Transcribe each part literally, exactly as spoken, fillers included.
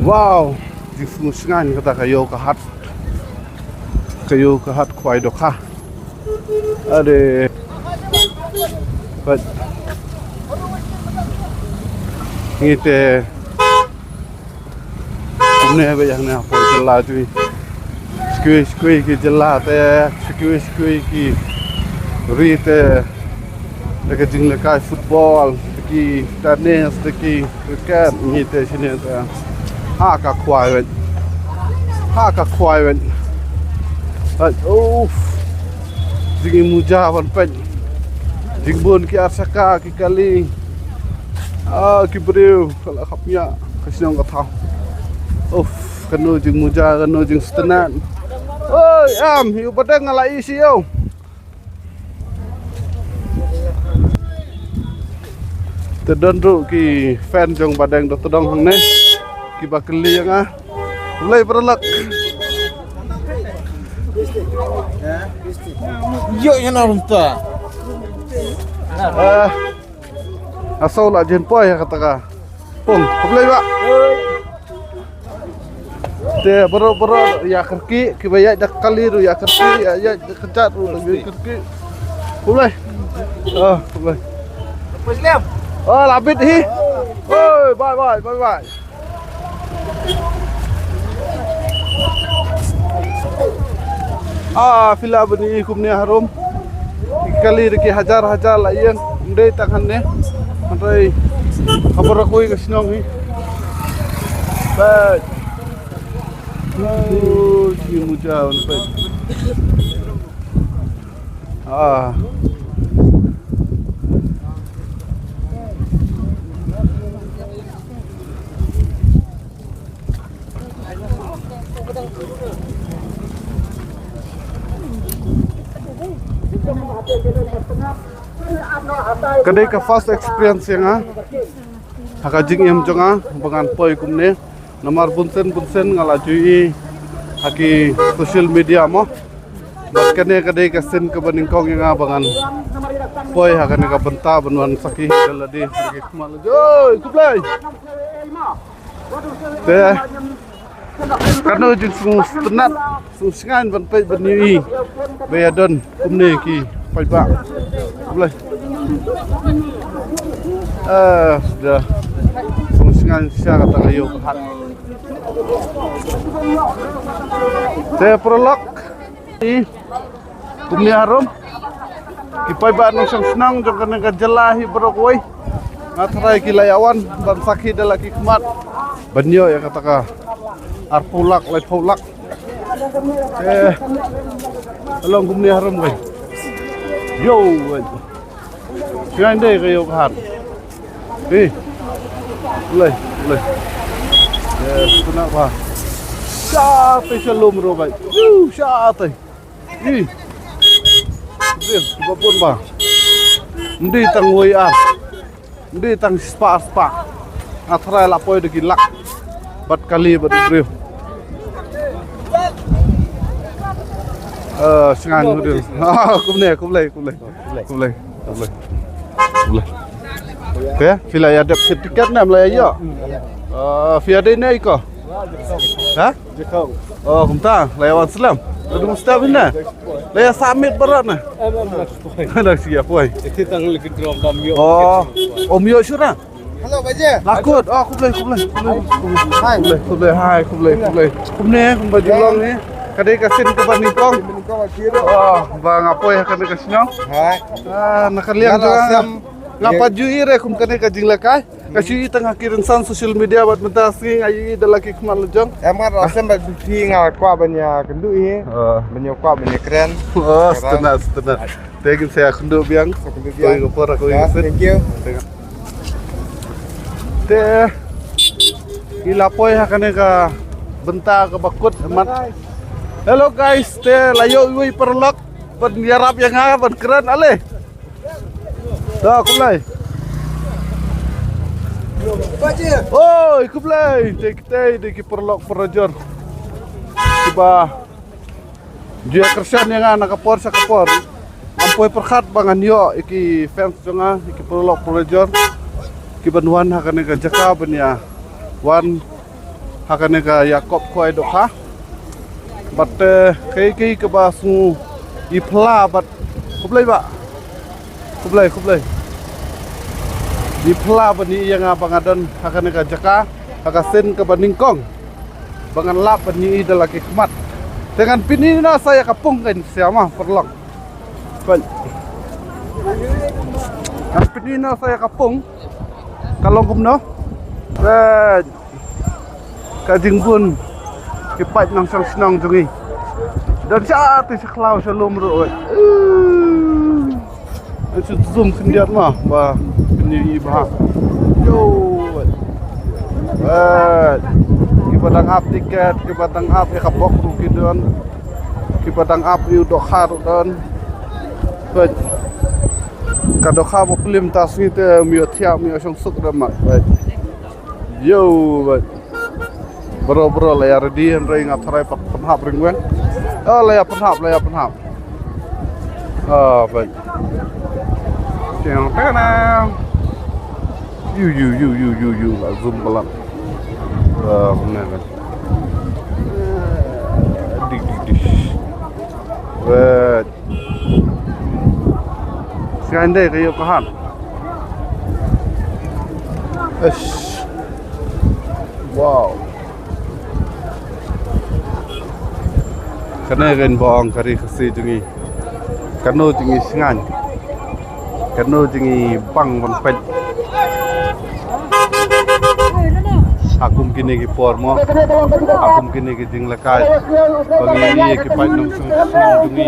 Wow, jingsngewsyngan kata ka ïew ka hat. Ka ïew ka hat Khwai Dokha. Ade. Pat. Ngi te. Kumne ba ïa ne hapoh jylla jong ngi. Sha kiwei sha kiwei ki jylla te, sha kiwei sha kiwei ki ri te. Te ka jinglehkai football, te ki tennis, te ki cricket, ngi te shane te. Ha ka Khwai wet. Ha ka Khwai wet. Hai, uff. Jingim muja ban peit. Jingbun ki arshaka, ki kali. Ah, ki briew, ka la khap ïa ka shnong ka thaw. Uff, kano jingmuja, kano jingsngewtynnat. Oi, am, ïa u Badeng nga la ïohi ïa u. Te don ruh ki fan jong Badeng da tdong hangne. Kiba kylli ïa nga. Khublei paralok. Ïoh ïa na rumta. Eh, Nga shu la jan poi ha kata ka pung. Khublei ba. Te baroh baroh ïa kyrkieh, kiba ïaid da kali ruh ïa kyrkieh, ïa ïaid da kjat ruh ïa kyrkieh. Khublei. Oh, khublei. Oh, la bit hi. Oi, bye bye, bye bye. Ah, phi lah ban ïohi kumne harum. Ki kali da ki hajar hajar la ïeng. Ym dei tang hangne. Hynrei ha baroh kawei ka shnong hi. Peit. Oh, ki muja ban peit. Ah. Ka dei ka first experience ïa nga ha ka jingim jong nga ba ngan poi kumne. Namar bun sien bun sien nga la ju ïohi ha ki social media mo. Bad kane ka dei ka sien kaba nyngkong ïa nga ba ngan poi ha kane ka bynta ban wan sakhi da lade ha ki khmat la jong. Khublei. Te kano jingsngewtynnat, sngewsyngan ban peit ban ïohi ba ïa don kumne ki paidbah. Khublei. Eh, da sngewsyngan sha kata ka ïew ka hat. Te paralok. Kumne harum. Ki paidbah nongshong shnong jong kane ka jylla hi baroh kawei. Nga tharai ki la ïa wan ban sakhi da la ki khmat ban ïoh ïa kata ka arphew lak, laiphew lak. Eh, long kumne harum kai. Ïoh, wei. Ki ngan dei ka ïew ka hat. Hi. Khublei, khublei. Eh, kena ba. Sha tai sha lum ruh kai. Ïoh, sha tai. Ih. Briew, ba bun ba. Ym dei tang wei ar. Ym dei tang spah spah. Nga tharai la poi da ki lak. Bad kali bad briew. Eh, sngewsyngan briew. Ah, khublei, khublei, khublei. Khublei, khublei. Khublei. Te, phi la ïa dep tiket ne em la ïa ïoh? Ah, phi ïa dei ne iko? Ha? Oh, kumta, la ïa wan slem. Ado step hina. La ïa submit baroh na. Em, em, em, em. Dak shu ïa poi. Iti tang lagi drop dam ïoh. Oh, ym ïoh shuh na. Hello, baje. La kut. Oh, khublei, khublei, khublei. Hai. Khublei, khublei, hai, khublei, khublei. Kumne, kumba ju long ne. Ka dei ka sien kaba nyngkong. Nyngkong akhir. Oh, ba nga poi ha kane ka shnong. Hai. Ah, na ka liang jong nga. Nga pat ju ïohi re kum kane ka jinglehkai. Nga shu ïohi tang ha ki rynsan social media bad mynta sngi nga ïohi da la ki khmat la jong. Em, nga la sem bad phi, nga kwah ban ïa kynduh hi. Ah. Ban ïa kwah ban ïa kren. Oh, stunner, stunner. Te ngin sa ïa kynduh biang. Sa kynduh biang. Kawei ka por, kawei ka sien. Thank you. Te ngi la poi ha kane ka bynta kaba kut mat. Hello guys, te la ïoh iwei i paralok ban ïarap ïa nga ban kren, ale. To, khublei. Oi, khublei. Te kita dei ki paralok parajor kiba ju ïa kyrshan ïa nga na ka por sha ka por. Ngam poi pyrkhat ba ngan ïoh ïa ki fans jong nga, ïa ki paralok parajor kiban wan ha kane ka jaka ban ïa wan Ha kane ka ïakop khwai dohkha. Bad, eh, kaei kaei kaba sngew i phla bad khublei ba. Khublei, khublei. I phla ban ïohi ïa nga ba nga don ha kane ka jaka, ha ka sien kaba nyngkong ba ngan lap ban ïohi da la ki khmat. Te ngan pyni noh sa ïa ka pung kan sia ma paralok. Peit. Ngan pyni noh sa ïa ka pung. Ka long kumno? Peit. Ka jingbun ki paid nongshong shnong jong ngi. Don sha te sha khlaw sha lum ruh, wei. Ngan shu zoom khyndiat ma ba pynïohi bha. Yo, wei. Wei. Kiba dang ap tiket, kiba dang ap ïa ka bok ruh ki don. Kiba dang ap ïa u dohkha ruh don. Wei. Ka dohkha ba plim ta sngi te, um ïoh thiah, um ïoh shong suk da ma. Wei. Yo, wei. Bro, bro, la ïa ready, hynrei nga tharai pat pynhap ring weng. Oh, la ïa pynhap, la ïa pynhap. Ah, peit. Tiang, tiang, tiang. Yu, yu, yu, yu, yu, yu, la zoom palat. Ah, kumne kan. Dik, dik, dik. Peit. Sngewbha ka ïoh ka han. Eish. Wow. Kane ka ïa bong ka ri Khasi jong ngi. Kano jong ngi sngewbha. Kano jong ngi bang ban peit. Ha kum kine ki por mo. Ha kum kine ki jinglehkai. Ba ngi ïa ki paid nongshong shnong jong ngi.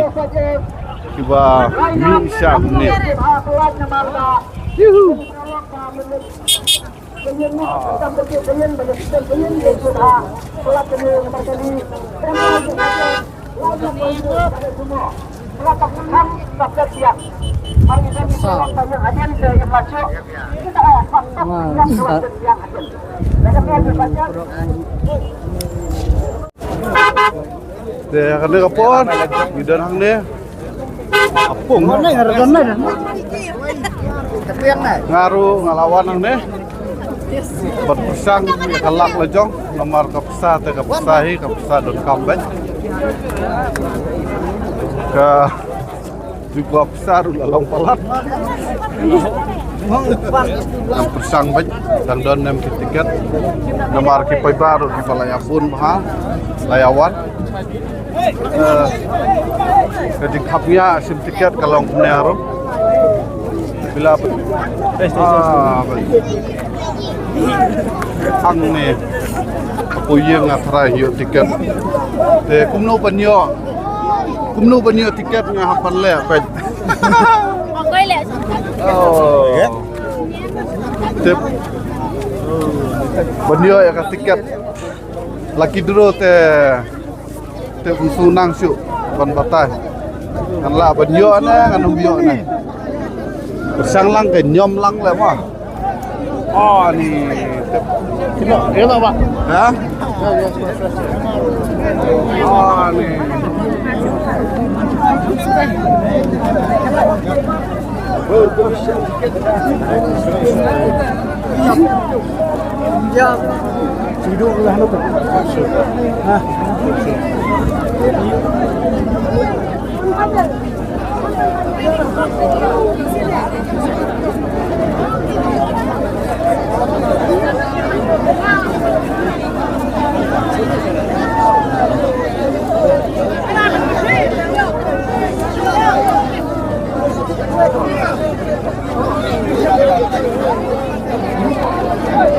Kiba mih sha kumne. Yuhu. Te kane ka por ngi don hangne. Apung. Nga ruh nga la wan hangne. Bad pyrshang ïa ka lak la jong, namar ka pisa te ka pisa hi, ka pisa donkam bad ka ju ka pisa ruh la long palat. Nga pyrshang bad dang don ne em ki tiket. Namar ki paidbah ruh kiba la ïa bun bha, la ïa wan. Eh, ka jingkhap ïa shim tiket ka long kumne ruh. Bila, ah, hangne hapoh ïing nga tharai ïoh tiket. Te kumno ban ïoh, kumno ban ïoh tiket nga hap ban leh peit. Ong koi leh. Oh. Te ban ïoh ïa ka tiket lucky draw te. Te um shu nang shuh ban batai. Ngan lah ban ïoh ne ngan ym ïoh ne. Pyrshang lang ka niam lang leh ma. Oh, ni. Ïa ba ba. Ha? Oh, ni.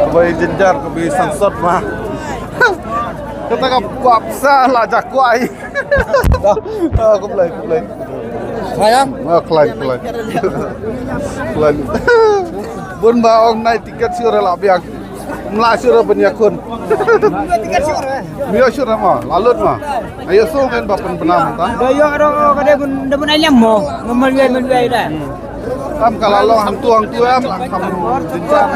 Kaba ïa jynjar kaba ïa sangsot ma. Kata ka kwah pisa la ja kwah. Ah, khublei, khublei. Khlaiñ? Ah, khlaiñ, khlaiñ. Khlaiñ. Bun ba ong nai tiket shuh la biang. Mla shuh ban ïakhun. Mla shuh ma, la lut ma. Ayo song kan ba pynbna mynta. Da ïoh ka dei bun, da bun ai lem mo. Ngam mal wei, mal wei da. Tam ka la long hangtu hangtu em, kham jynjar.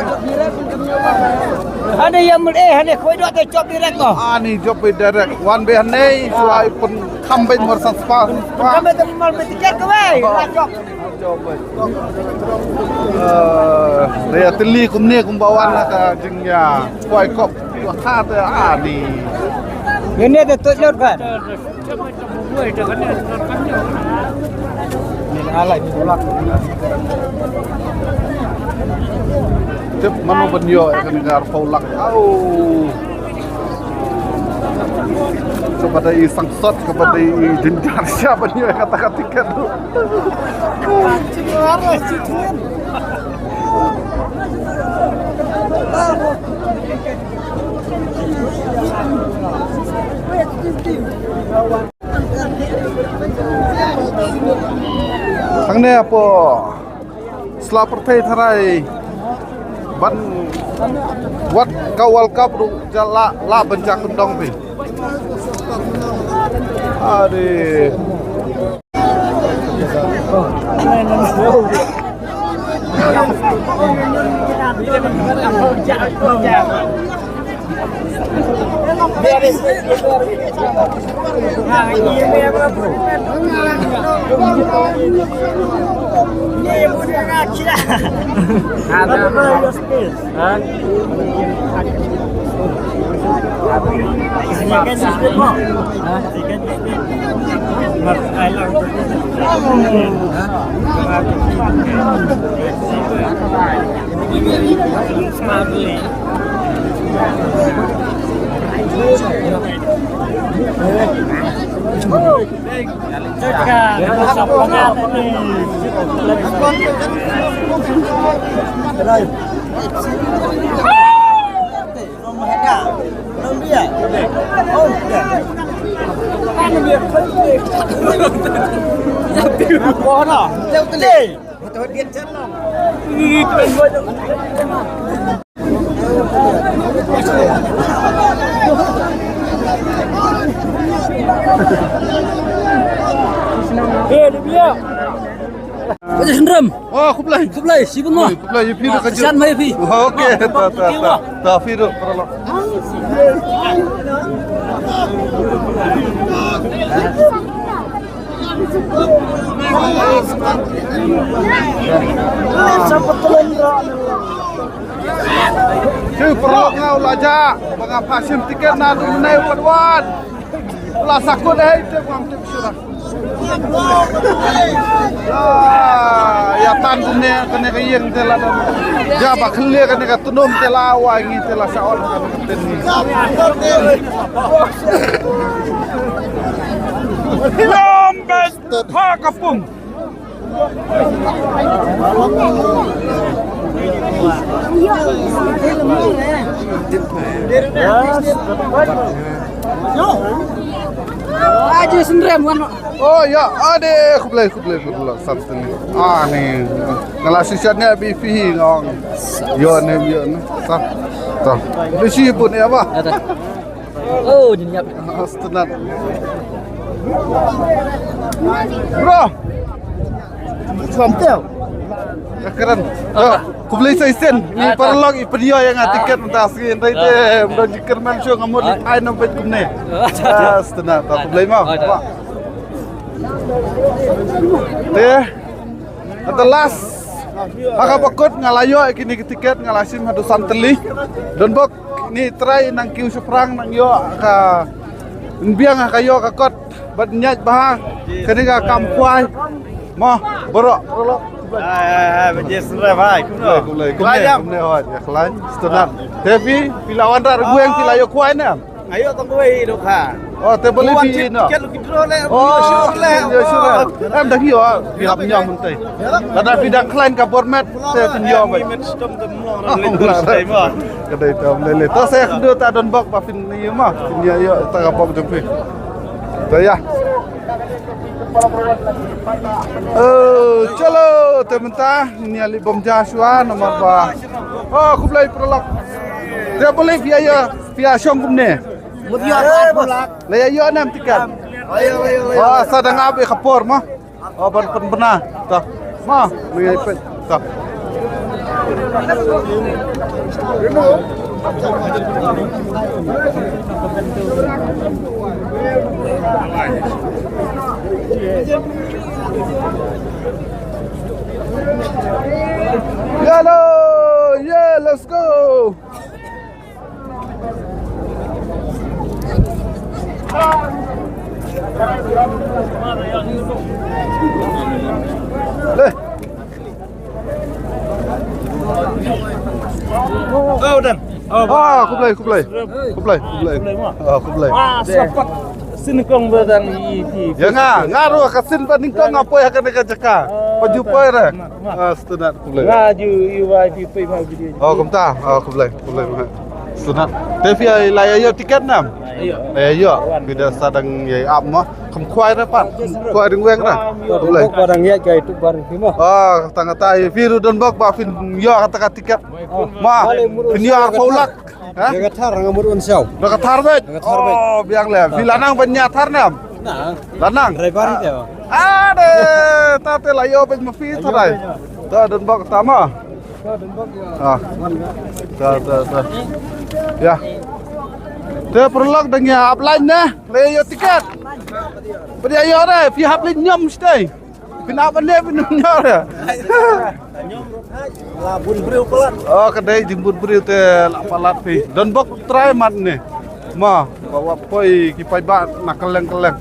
Hane ïa mul eh, hane khoi dok te jop direct ko. Ani jop direct. Wan be hane, suai pun kham beit mar san spa. Kham beit mar beit tiket ko wei. La jop. Eh, ria tili kumne kumba wan na ka jingïa. Suai kop. Hata ani. Ini ada tujuh kan? Ini alai tolak. Tip mano ban ïoh ïa kane ka arphew lak. Au. Kaba dei i sangsot, kaba dei i jynjar, sha ban ïoh ïa kata ka tiket tu. Hangne hapoh sla pyrthei tharai ban wat ka World Cup ruh, ja lah, lah ban ja kyndong phi. Ade. Haji Sendram. Oh, khublei. Khublei, shibun mo. Khublei, ïa phi ruh ka jong. Kasian mai phi. Oh, okay, ta, ta, ta. Ta phi ruh, paralok. Shu paralok nga u la jah ba nga phah shim tiket naduh mynne u pat wan. U la sakut eh, te ngam tip shuh. Ah, ïa tan kane, kane ka ïing te la don. Ja ba khlieh kane ka tnum te la wai ngi te la sa on kane ka ten ngi. Lam bes ha ka pung. Haji Sendrem wan. Oh ïa, ade, khublei, khublei, khublei, sat teng. Ah, ni. Nga la shisha ne bi phi ngong. Ïoh ne, ïoh ne. Sat. Ta. Bi shi pun ïa ba. Oh, jin ïap. Stunat. Bro. Salam teo. Ka kren. Khublei sa shisien. Ni paralok i pynïoh ïa nga tiket mynta sngi, hynrei te ym don jingkyrmen shuh, nga mut leit phai nongbeit kumne. Ah, stunat. Ta khublei mo. Te at the last, ha kaba kut nga la ïoh ïa kine ki tiket, nga la shim haduh san tylli. Don bok ni trai nang kiew shaphrang nang ïoh ka, yn biang ha ka ïoh ka kot bad ñiad bha kane ka kam kwai. Mo, bro, bro. Hai, hai, hai, Baje Sendrem, hai, kumno? Khublei, khublei, khublei, hoi, ïa khlaiñ, stunat. Te phi, phi la wanrah ruh weng, phi la ïoh kwai ne? Nga ïoh tang wei dohkha. Oh, te balei phi ïoh? Kat lucky draw leh, oh, ïoh shuh leh. Ïoh shuh leh. Em, dang ïoh, phi hap ñiam mynta. Lada phi dang khlaiñ ka bor met, te phin ïoh bha. Met stom te mlong. Oh, ram leh la stai mo. Ka dei te ym lei lei. To sa ïa khyndiat ta don bok ba phin ïoh mo. Phin ïoh ïoh ta ka bok jong phi. To ïa. Oh, chalo, te mynta ngin ïa leit bam ja shuwa namar ba. Oh, khublei paralok. Te balei phi ïa, phi ïa shong kumne? Mut ïa paralok. La ïa ïoh ne em tiket? Oh, sa dang ap ïa ka por mo. Oh, ban pynbna. Ta. Ma, me ngai pyn. Ta. Hello, yeah, let's go. Oh, dan. Oh, Ah, khublei, khublei. Khublei, khublei. Khublei, ma. Ah, khublei. Ah, selamat. Sini kong badang i ti. Ya nga, nga ruh ka sin ba nyngkong nga poi ha kane ka jaka. Ah, Pa ju poi re. Ma, ma. Ah, stunat, khublei. Nga ju i wa ti poi ma video. Oh, kumta. Oh, khublei, khublei ma. Stunat. Te phi ai la ïoh tiket nam? Ïoh. Ïoh. Phi da sa dang ïai ap ma. Kham khwai re pat. Khwai ring weng re. Khublei. Badang ïa kai tu bar phi ma. Ah, tang kata phi ruh don bok ba phin ïoh kata ka tiket. Ma, phin ïoh arphew lak. Ha? Ïa ka thar nga mut un siaw. Da ka thar beit. Da ka thar beit. Oh, biang lem. Phi la nang ban ïa thar nam? Nang. La nang? Driver ite. Ade, ta te la ïoh beit ma phi tharai. Ta don bok ta ma. Ta don bok ïa. Ah. Ta, ta, ta. Ya. Te paralok dang ïa ap line ne. Le ïoh tiket. Phi ïa ïoh re, phi hap line ñiom sdei. Phi nang ban ne phi nang ñiom re. La bun briew palat. Oh, ka dei jingbun briew te la palat phi. Don bok trai mat ne. Ma, ba wa poi ki paidbah na kylleng kylleng.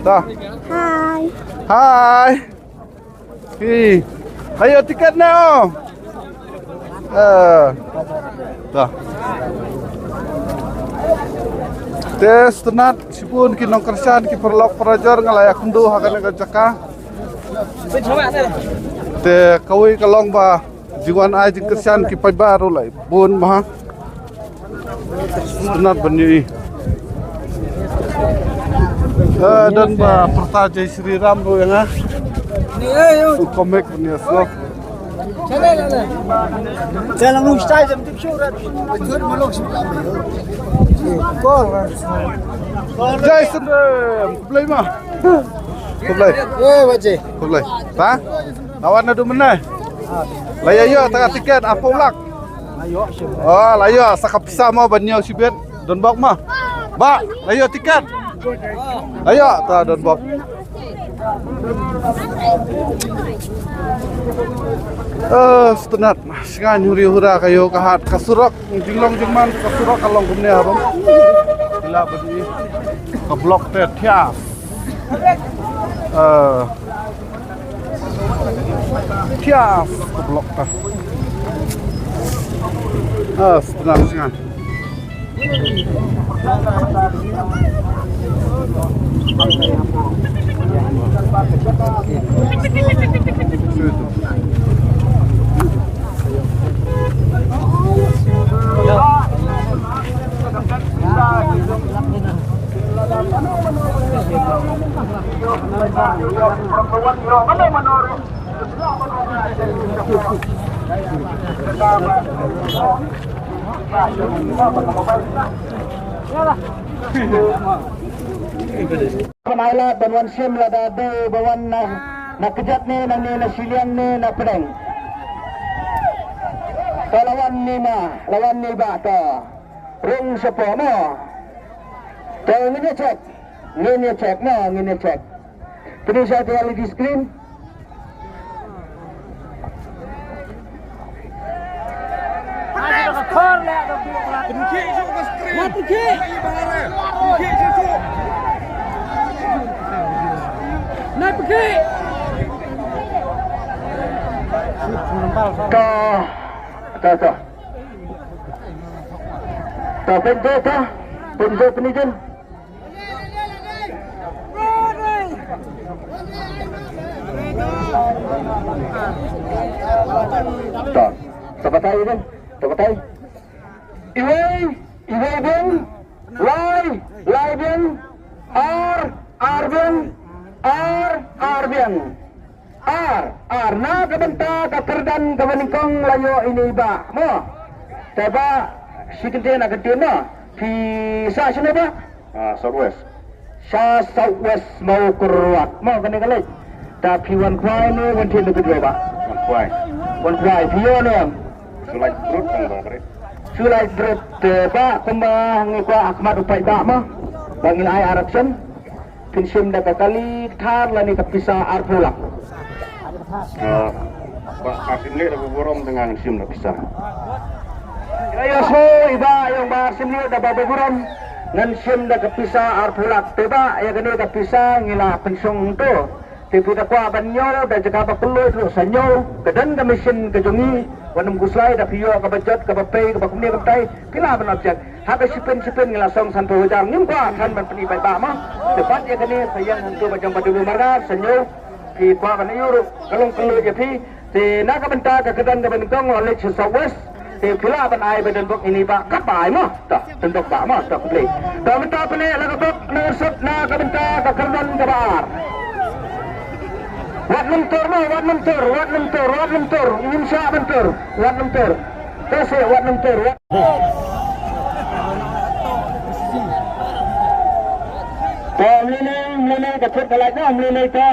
Ta. Hai. Hai. Hi. Ayo tiket ne oh. Eh. Ta. Te stunat shibun ki nongkyrshan ki paralok parajor nga la ïakynduh ha kane ka jaka. Te kawei ka long ba jingwan ai jingkyrshan ki paidbah ruh lai bun ma. Stunat ban ïohi. Eh, don ba pyrta Jai Shri Ram ruh ïa nga. U comic ban ïa sngew. Jai Shri Ram. Khublei ma. Khublei. Eh, Wajai. Khublei. Ta? Lawan na du mynne. La ïa ïoh ta ka tiket arphew lak. Oh, la ïoh sa ka pisa mo ban ïoh shibit. Don bok ma. Ba, la ïoh tiket. La ïoh ta don bok. Eh, stunat. Sngewbha huri hura ka ïoh ka hat ka surok. Jinglong jingman ka surok ka long kumne ha bang. Ila badi. Ka blok te thias. Eh. Thias ka blok ta. Ah, stunat sngewbha. Pynailat ban wan shim lada dei ba wan na, na kjat ne, na ne, na shiliang ne, na pdeng. To la wan ne ma, la wan ne ba to. Rung shapoh mo. To ngin ïa check. Ngin ïa check mo, ngin ïa check. Pynshai te L E D screen. Ta, ta, ta. Ta, pynjai ta, pynjai pynjai. Ta, ta batai kan, ta batai. Iwei, iwei biang, lai, lai biang, ar, ar biang, ar, ar biang. Ar, ar na ka bynta ka kyrdan kaba nyngkong la ïoh ine i bah mo. Te bah shi kyntien ar kyntien mo. Phi sah shano bah? Ah, South West. Sha South West Mawkyrwat mo kane ka leit. Te phi wan khwai ne wan thied na ka dei bah? Wan khwai. Wan khwai phi ïoh ne em? Shu lait brut tang bah kare. Shu lait brut te bah kumba ngi kwah ha khmat u paidbah mo. Ba ngin ai arapshan. Phin shim da ka kali kthar lane ka pisa arphew lak. Ka, ba, ka shim leh da ba burom da ngan shim da pisa. Ïa, ïa, so, i ba, ïa, ba shim leh da ba burom ngan shim da ka pisa arphew lak. Te ba, ïa kane ka pisa ngi la pynshong hangto. Te phi da kwah ban ñiew da jaka ba kylluid ruh sa ñiew, ka don ka machine ka jong ngi. Wat nym khuslai, da phi ïoh kaba jot, kaba pei, kaba kumne kumtai, phi lah ban object. Ha ka shiphew shiphew ngi la song sanphew hajar, ngim kwah than ban pyni paidbah mo. Te bad ïa kane sa ïeng hangto ba jong Bah Marngar, sa ñiew, phi kwah ban ïoh ruh ka long ka lut ïa phi. Te na ka bynta ka kyrdan kaba nyngkong la leit sha South West. Te phi lah ban ai ba don bok ini ba kat ba ai mo. To, don bok ba mo, to khublei. To mynta pyneh la ka bok na sut na ka bynta ka kyrdan kaba ar. Wat nym tur mo, wat nym tur, wat nym tur, wat nym tur. Ngim shah ban tur, wat nym tur. To se wat nym tur, wat. To mlien, mlien ka put ka lait na mlien ta.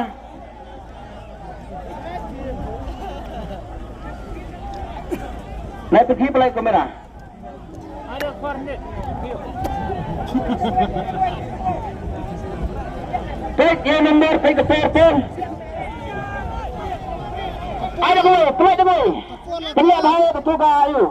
Lai pynthih pynlait kamera. Peit ïa number, peit ka por por. Ai da ko, pynlait da ko. Pynlait da ko, ka tu ka ayu.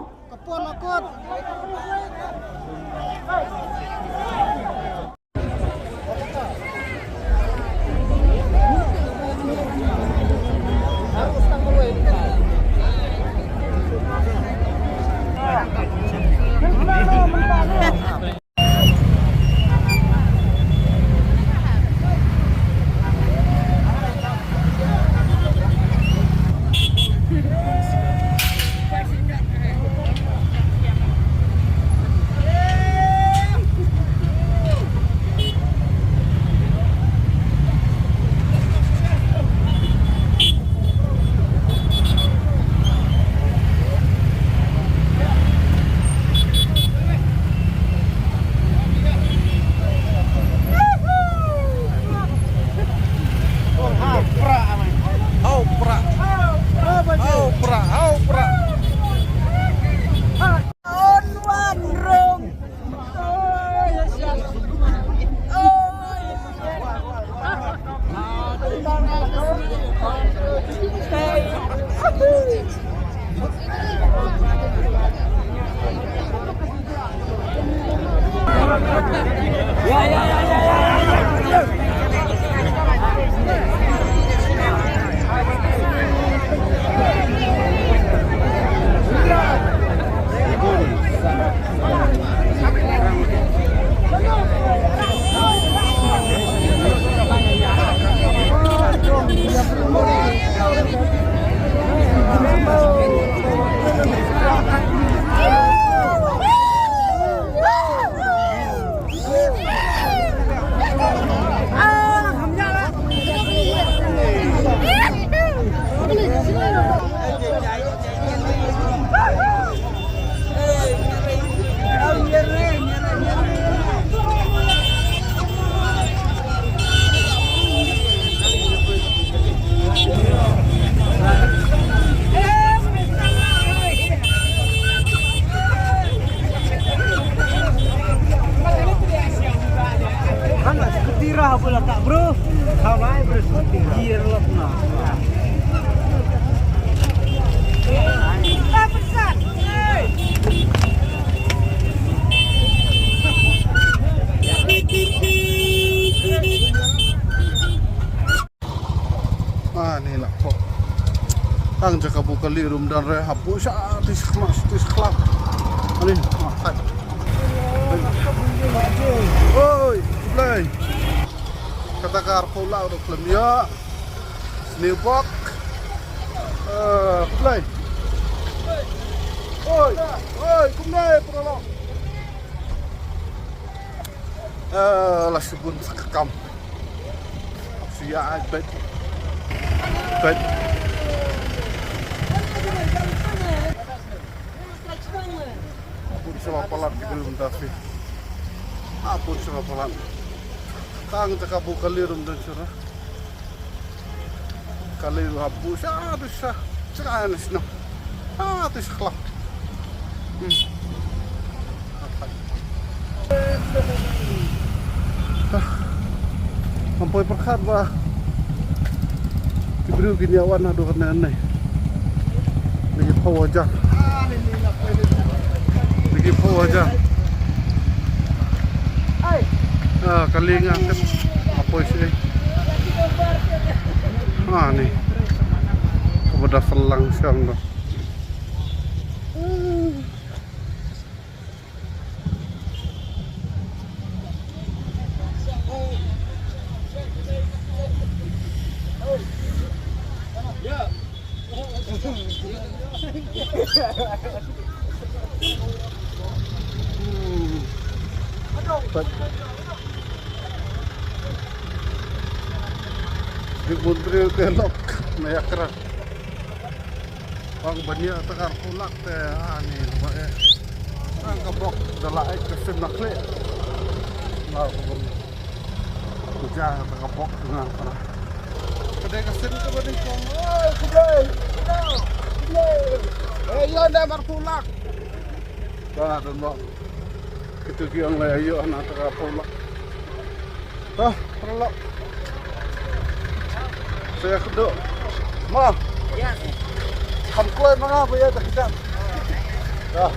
Hau pra, hau pra, hau pra, hau pra. Hana scooty ra ha bula ka, bro. Hawai, bro, scooty ra. Iya, lok na. Ah, ni lah kok. Tang jaka bu kali rum dan re hapu sha ti sekhma ti sekhla. Ani, ah, hai. Oi, play. Kata kar pula udah klem ya. New box. Eh, play. Oi, oi, kumne prolo. Eh, la sibun sa ka kam. Siya ai bet. Bet. Apun sa palat ki belum tapi. Apun sa palat. Tang jaka bu kali rum dan sura. Kali hapu sha tu sha. Sha na sno. Ah, tu sha kla. Hmm. Ah. Am poi pyrkhat ba ki briew kin ïa wan haduh kane ne. Lagi phew hajar. Lagi phew hajar. Ah, kali nga kat. Apoi sih. Ah, ni. Kaba da selang siang dah. Di Montreal te lok na ïakra. Pang bania takar pulak te ani ba eh. Ang ka bok da la ai ka sim na kle. Lau ka bok. Kuja takar bok na kra. Kedai ka sim ka bani kong. Oi, kedai. Kedai. Eh, yo na mar pulak. Ba da lok. Kitu ki ong la ïoh na takar pulak. Ah, pulak. Saya kedo. Ma. Yes. Kam kloi ma nga ba ïa da kita. Ah.